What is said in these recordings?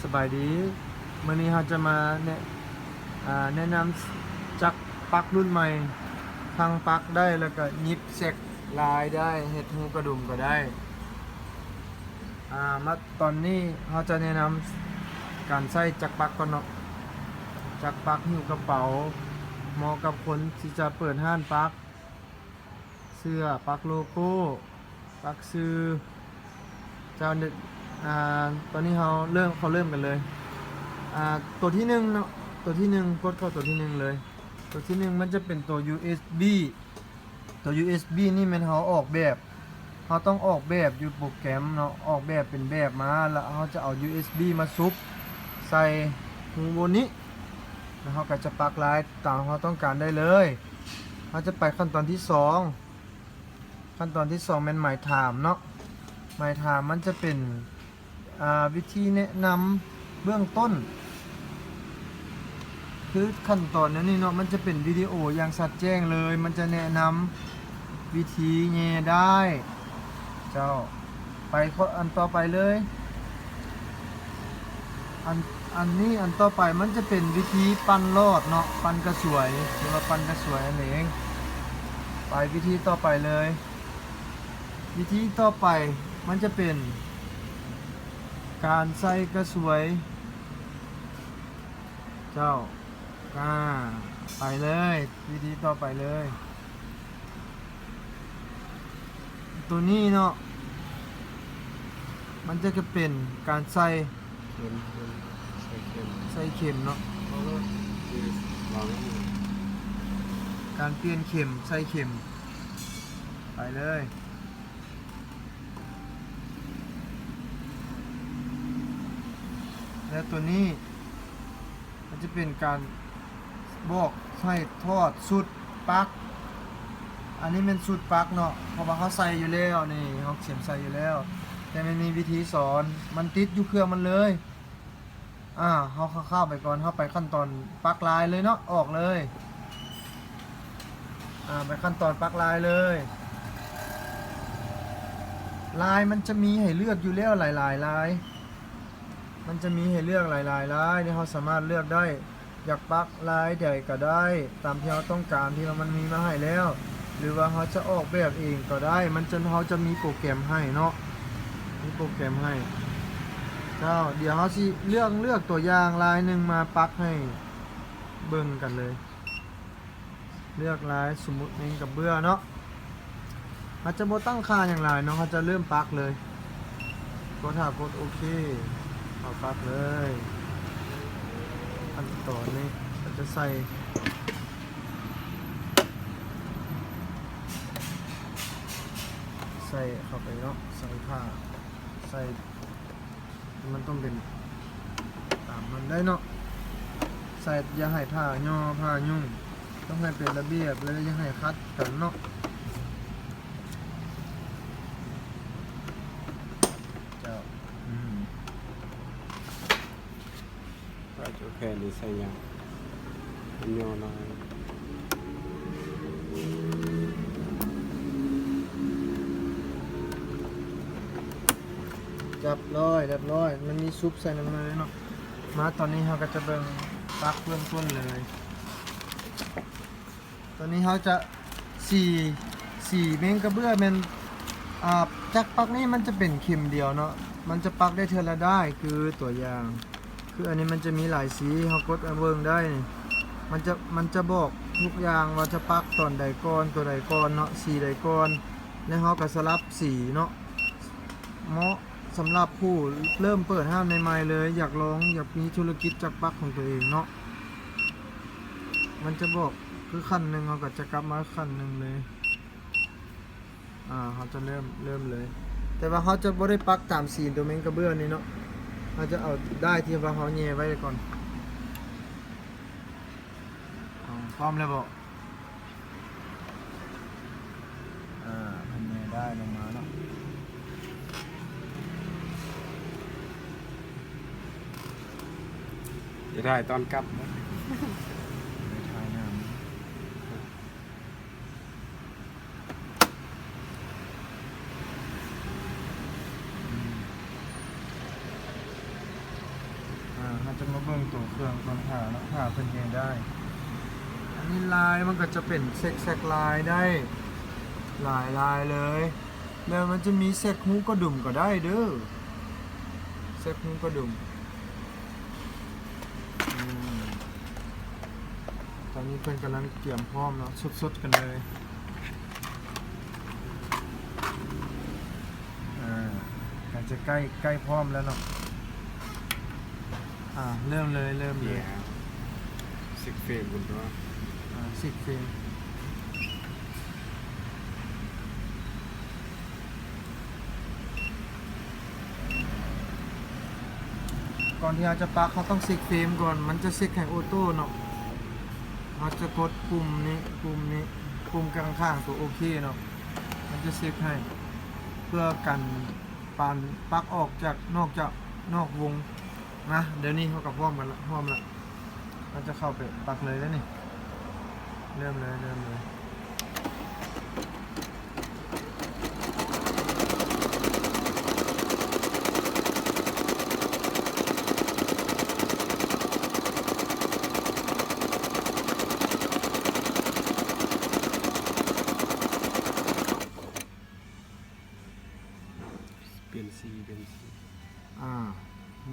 ສະບາຍດີ ມື້ນີ້ເຮົາຈະມາແນະ ອ່າ ແນະນຳຈັກປັກລຸ້ນໃໝ່ ທັງປັກໄດ້ ແລ້ວກະຫຍິບແຊັກລາຍໄດ້ ເຮັດຮູກະດຸມກໍໄດ້. ອ່າ ມາ ຕອນນີ້ເຮົາຈະແນະນຳການໃຊ້ຈັກປັກກ່ອນເນາະ. ຈັກປັກຫິ້ວກະເປົາ ເໝາະກັບຄົນທີ່ຈະເປີດຮ້ານປັກ ເສື້ອ ປັກໂລໂກ້ ປັກຊື່ ເຈົ້າ ອາ ຕອນນີ້ເຮົາເລີ່ມ ເຂົ້າເລີ່ມກັນເລີຍ. ອາ ຕົວທີໜຶ່ງເນາະ ຕົວທີໜຶ່ງ ກົດເຂົ້າຕົວທີໜຶ່ງເລີຍ. ຕົວທີໜຶ່ງມັນຈະເປັນຕົວ ຢູເອັສບີ ຕົວ ຢູເອັສບີ ນີ້ແມ່ນເຮົາອອກແບບ ເຮົາຕ້ອງອອກແບບຢູ່ໂປຣແກຣມເນາະ ອອກແບບເປັນແບບມາ ແລ້ວເຮົາຈະເອົາ ຢູເອັສບີ ມາສຸບໃສ່ຮູໂບນີ້ ແລ້ວເຮົາກໍຈະປັກລາຍຕາມເຮົາຕ້ອງການໄດ້ເລີຍ. ເຮົາຈະໄປຂັ້ນຕອນທີສອງ ຂັ້ນຕອນທີສອງແມ່ນໝາຍຖາມເນາະ. ໝາຍຖາມມັນຈະເປັນ ອ່າ ວິທີແນະນຳເບື້ອງຕົ້ນ ຄືຂັ້ນຕອນແນວນີ້ເນາະ ມັນຈະເປັນວິດີໂອຢ່າງຊັດແຈ້ງເລີຍ ມັນຈະແນະນຳວິທີແຍ່ດ້າຍ. ເຈົ້າ ໄປຂໍ້ ອັນຕໍ່ໄປເລີຍ. ອັນ ອັນນີ້ ອັນຕໍ່ໄປມັນຈະເປັນວິທີປັ່ນຫຼອດເນາະ ປັ່ນກະສວຍ ຫຼືວ່າປັ່ນກະສວຍນັ້ນເອງ. ໄປວິທີຕໍ່ໄປເລີຍ. ວິທີຕໍ່ໄປມັນຈະເປັນການໃສ່ກະສວຍ. ເຈົ້າ ອາ ໄປເລີຍ ວິທີຕໍ່ໄປເລີຍ. ໂຕນີ້ເນາະ ມັນຈະເປັນການໃສ່ ເຂັມ ເຂັມ ໃສ່ເຂັມ ໃສ່ເຂັມເນາະ ວາງ ການປ່ຽນເຂັມ ໃສ່ເຂັມ ໄປເລີຍ. ແລ້ວໂຕນີ້ ມັນຈະເປັນການບອກໃຫ້ຖອດຊຸດປັກ. ອັນນີ້ແມ່ນຊຸດປັກເນາະ ເພາະວ່າເຮົາໃສ່ຢູ່ແລ້ວນີ້ ເຮົາເຂັມໃສ່ຢູ່ແລ້ວ ແຕ່ມັນມີວິທີສອນ ມັນຕິດຢູ່ເຄື່ອງມັນເລີຍ. ອາ ເຮົາຄ້າວໆໄປກ່ອນ ເຮົາໄປຂັ້ນຕອນປັກລາຍເລີຍເນາະ ອອກເລີຍ. ອາ ໄປຂັ້ນຕອນປັກລາຍເລີຍ. ລາຍມັນຈະມີໃຫ້ເລືອກຢູ່ແລ້ວຫຼາຍໆລາຍ ມັນຈະມີໃຫ້ເລືອກຫຼາຍໆລາຍ ທີ່ເຮົາສາມາດເລືອກໄດ້ ຢາກປັກລາຍໃດກໍໄດ້ ຕາມທີ່ເຮົາຕ້ອງການ ທີ່ວ່າມັນມີມາໃຫ້ແລ້ວ ຫຼືວ່າເຮົາຈະອອກແບບເອງກໍໄດ້ ມັນຈະ ເຮົາຈະມີໂປຣແກຣມໃຫ້ເນາະ ມີໂປຣແກຣມໃຫ້. ເຈົ້າ ດຽວເຮົາຊິເລືອກ ເລືອກຕົວຢ່າງລາຍໜຶ່ງມາປັກໃຫ້ເບິ່ງກັນເລີຍ. ເລືອກລາຍ ສົມມຸດແມ່ນກະເບື້ອເນາະ ເຮົາຈະບໍ່ຕັ້ງຄ່າຫຍັງຫຼາຍເນາະ ເຮົາຈະເລີ່ມປັກເລີຍ. ກົດ ຖ້າກົດໂອເຄ ເຮົາປັກເລີຍ. ຂັ້ນຕອນນີ້ເຮົາຈະໃສ່ ໃສ່ເຂົ້າໄປເນາະ ໃສ່ຜ້າ ໃສ່ ມັນຕ້ອງເປັນຕາມມັນໄດ້ເນາະ ໃສ່ ຢ່າໃຫ້ຜ້າຫຍໍ້ ຜ້າຫຍຸ້ງ ຕ້ອງໃຫ້ເປັນລະບຽບ ແລະ ຢ່າໃຫ້ຂັດກັນເນາະ. ເຈົ້າ ອືມ ຖ້າເຈົ້າແຂນນີ້ໃສ່ຫຍັງ ມັນຫຍໍ້ໜ້ອຍ. ຮຽບຮ້ອຍ ຮຽບຮ້ອຍ ມັນມີຊຸບໃສ່ນຳມາເນາະ. ມາ ຕອນນີ້ເຮົາກໍຈະເບິ່ງປັກເບື້ອງຕົ້ນເລີຍ. ຕອນນີ້ເຮົາຈະ ສີ ສີເມັ້ງກະເບື້ອແມ່ນ ອ່າ ຈັກປັກນີ້ມັນຈະເປັນເຂັມດຽວເນາະ ມັນຈະປັກໄດ້ເທື່ອລະດ້າຍ ຄືຕົວຢ່າງ ຄືອັນນີ້ມັນຈະມີຫຼາຍສີ ເຮົາກົດເບິ່ງໄດ້ນີ້ ມັນຈະ ມັນຈະບອກທຸກຢ່າງວ່າຈະປັກຕອນໃດກ່ອນ ຕົວໃດກ່ອນເນາະ ສີໃດກ່ອນ ແລ້ວເຮົາກໍສະຫຼັບສີເນາະ. ເໝາະສຳລັບຜູ້ເລີ່ມເປີດຮ້ານໃໝ່ໆເລີຍ ຢາກລອງ ຢາກມີທຸລະກິດຈັກປັກຂອງຕົວເອງເນາະ ມັນຈະບອກຄືຂັ້ນໜຶ່ງ ເຮົາກໍຈະກັບມາຂັ້ນໜຶ່ງເລີຍ. ອາ ເຮົາຈະເລີ່ມ ເລີ່ມເລີຍ ແຕ່ວ່າເຮົາຈະບໍ່ໄດ້ປັກຕາມສີຕົວເມັ້ງກະເບື້ອນີ້ເນາະ ເຮົາຈະເອົາດ້າຍທີ່ວ່າເຮົາແຍ່ໄວ້ກ່ອນ. ອາ ພ້ອມແລ້ວບໍ? ອາ ເພິ່ນແຍ່ດ້າຍລົງມາເນາະ ຈະຖ່າຍຕອນກັບ ຖ່າຍນຳ. ອືມ ເຮົາຈະມາເບິ່ງໂຕເຄື່ອງກ່ອນ ຖ້າເນາະ ຖ້າເພິ່ນເຮັດໄດ້. ອັນນີ້ລາຍມັນກໍຈະເປັນເຊັກ ເຊັກລາຍໄດ້ຫຼາຍລາຍເລີຍ. ແລ້ວມັນຈະມີເຊັກຮູກະດຸມກໍໄດ້ເດີ້ ເຊັກຮູກະດຸມ. ອືມ ຕອນນີ້ເພິ່ນກຳລັງກຽມພ້ອມເນາະ ສົດໆກັນເລີຍ. ອ່າ ໃກ້ຈະ ໃກ້ ໃກ້ພ້ອມແລ້ວເນາະ. ອ່າ ເລີ່ມເລີຍ ເລີ່ມເລີຍ. ເຊັກເຟຣມພຸ້ນຕົວະ. ອ່າ ເຊັກເຟຣມ. ກ່ອນທີ່ເຮົາຈະປັກ ເຮົາຕ້ອງເຊັກເຟຣມກ່ອນ ມັນຈະເຊັກໃຫ້ໂອໂຕ້ເນາະ. ເຮົາຈະກົດປຸ່ມນີ້ ປຸ່ມນີ້ ປຸ່ມຂ້າງໆໂຕໂອເຄເນາະ ມັນຈະເຊັກໃຫ້ ເພື່ອກັນປານປັກອອກຈາກ ນອກຈາກ ນອກວົງ. ມາ ດຽວນີ້ເຮົາກໍພ້ອມກັນລະ ພ້ອມລະ. ເຮົາຈະເຂົ້າໄປປັກເລີຍເດີ້ນີ້. ເລີ່ມເລີຍ ເລີ່ມເລີຍ. ປ່ຽນສີ ປ່ຽນສີ. ອ່າ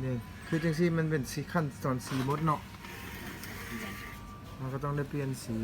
ນີ້ ຄືຈັ່ງຊີ້ ມັນເປັນສີ ຂັ້ນຕອນສີໝົດເນາະ. ເຮົາກໍຕ້ອງໄດ້ປ່ຽນສີ.